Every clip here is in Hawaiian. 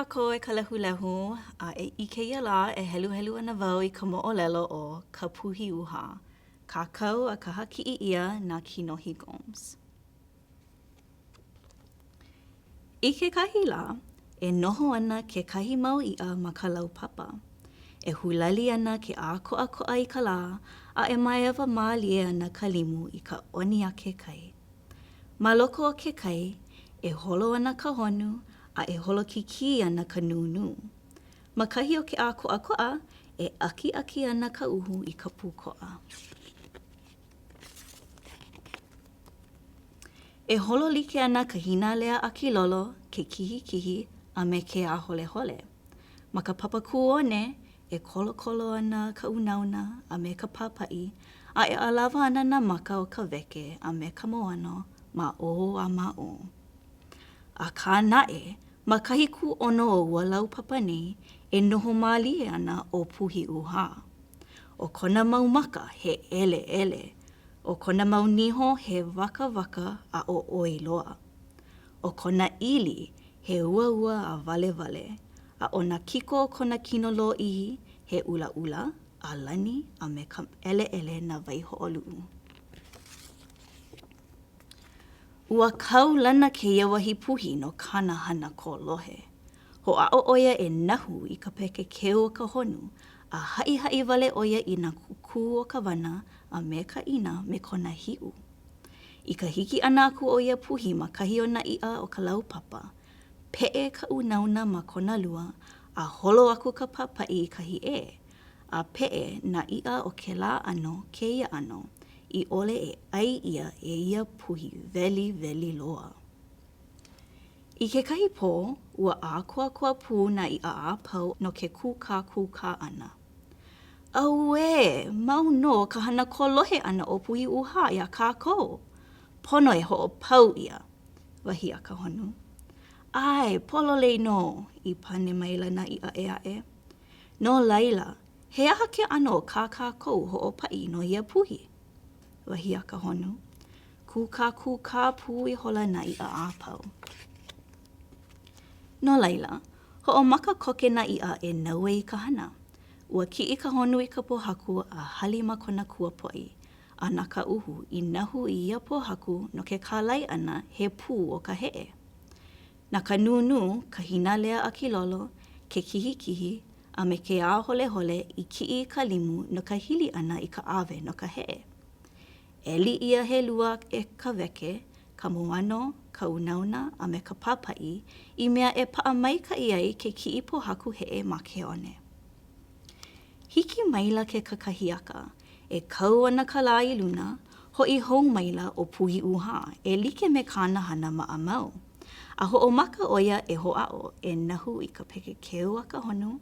kākou e ka lehulehu. A i kēia lā e heluhelu ana wau i ka moʻolelo ʻo Ka Puhi ʻUhā. Kākau a kaha kiʻi ʻia na Kinohi Gomes. I kekahi lā, e noho ana kekahi mau iʻa ma ka laupapa. E hulali ana ke ʻākoʻakoʻa i ka lā, a e maewa mālie ana ka limu i ka ʻoni a ke kai. Ma loko o ke kai, e holo ana ka honu a e holokikī ana ka nūnū. Ma kahi o ke ʻākoʻakoʻa, e ʻakiʻaki ana ka uhu i ka pūkoʻa. E holo like ana ka hīnālea a Kilolo, ke Kihikihi, a me ke Āholehole. Ma ka papakū one, e kolokolo ana ka unauna a me ka pāpaʻi, a e ʻalawa ana nā maka o ka weke a me ka moano ma ʻō a ma ʻō. Akā naʻe, ma kahi kūʻono o ua laupapa nei, e noho mālie ana ʻo Puhiʻuhā. ʻO kona mau maka he ʻeleʻele, ʻo kona mau niho he wakawaka a ʻoʻoi loa. ʻO kona ʻili he uaua a walewale, a ʻo nā kiko o kona kino lōʻihi he ʻulaʻula, ʻalani, a me ka ʻeleʻele nā waihoʻoluʻu. Ua kaulana kēia wahi puhi no kāna hana kolohe. Hoʻāʻo ʻo ia e nahu i ka pekekeu o ka honu, a haʻihaʻi wale ʻo ia i nā kukū o ka wana a me ka ʻina me kona hiʻu. I ka hiki ʻana aku o ia puhi ma kahi o nā iʻa o ka laupapa, peʻe ka unauna ma kona lua a holo aku ka pāpaʻi i kahi ʻē, a peʻe nā iʻa o kēlā ʻano kēia ʻano i ʻole e ʻai ʻia e ia puhi weliweli loa. I kekahi pō, ua ʻākoakoa pū nā iʻa a pau no ke kūkākūkā ʻana. Auē! Mau nō ka hana kolohe ʻana o Puhiʻuhā iā kākou! Pono e hoʻopau ʻia! wahi a ka honu. ʻAe, pololei nō, i pane maila nā iʻa ʻē aʻe. No laila, he aha ke ʻano o kā kākou hoʻopaʻi no ia puhi? wahi a ka honu. Kūkākūkā pū ihola nā iʻa a pau. No laila, hoʻomaka koke nā iʻa e naue i ka hana. Ua kiʻi ka honu i ka pōhaku a hali ma kona kuapoʻi, a na ka uhu i nahu i ia pōhaku no ke kālai ʻana he pū o ka heʻe. Na ka nūnū, ka hīnālea a Kilolo, ke Kihikihi, a me ke Āholehole i kiʻi i ka limu no ka hili ʻana i ka ʻawe no ka heʻe. ʻEli ʻia he lua e ka weke, ka moano, ka unauna, a me ka pāpaʻi i mea e paʻa maikaʻi ai ke kiʻi pōhaku heʻe ma ke one. Hiki maila ke kakahiaka, e kau ana ka lā i luna, hoʻi hou maila ʻo Puhiʻuhā e like me kāna hana maʻamau. A hoʻomaka ʻo ia e hoʻāʻo e nahu i ka pekekeu a ka honu,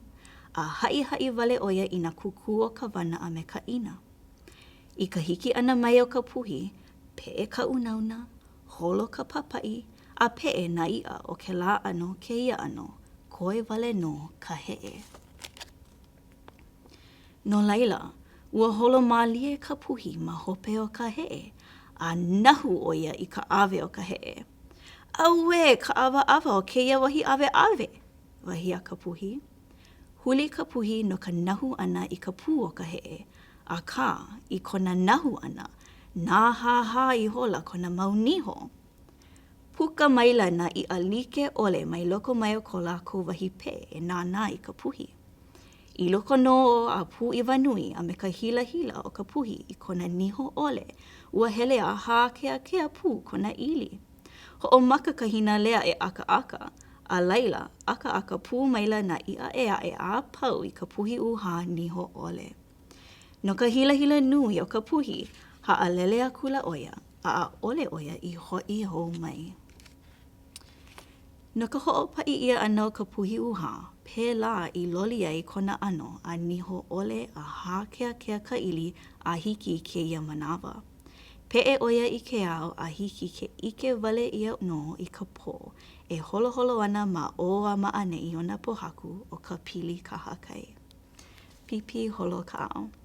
a haʻihaʻi wale ʻo ia i nā kukū o ka wana a me ka ʻina. I ka hiki ʻana mai o ka puhi, peʻe ka unauna, holo ka pāpaʻi, a peʻe nā iʻa o kēlā ʻano kēia ʻano, koe wale nō ka heʻe. No laila, ua holo mālie ka puhi ma hope o ka heʻe, a nahu ʻo ia i ka ʻawe o ka heʻe. Auē ka ʻawaʻawa o kēia wahi ʻaweʻawe! wahi a ka puhi. Huli ka puhi no ka nahu ʻana i ka pū o ka heʻe, akā, i kona nahu ʻana, nāhāhā ihola kona mau niho. Puka maila nā iʻa like ʻole mai loko mai o ko lākou wahi peʻe e nānā i ka puhi. I loko nō a pūʻiwa nui a me ka hilahila o ka puhi i kona niho ʻole, ua hele a hākeakea pū kona ʻili. Hoʻomaka ka hīnālea e ʻakaʻaka, a laila, ʻakaʻaka pū maila nā iʻa ʻē aʻe a pau i ka puhi ʻūhā niho ʻole. No ka hilahila nui o ka puhi, haʻalele akula ʻo ia, a ʻaʻole ʻo ia i hoʻi hou mai. No ka hoʻopaʻi ʻia ʻana o ka puhi ʻūhā, pēlā i loli ai kona ʻano a niho ʻole a hākeakea ka ʻili a hiki i kēia manawa. Peʻe ʻo ia i ke ao a hiki ke ʻike wale ʻia nō i ka pō e holoholo ana ma ʻō a ma ʻaneʻi o nā pōhaku o ka pili kahakai. Pipī holo ka ao.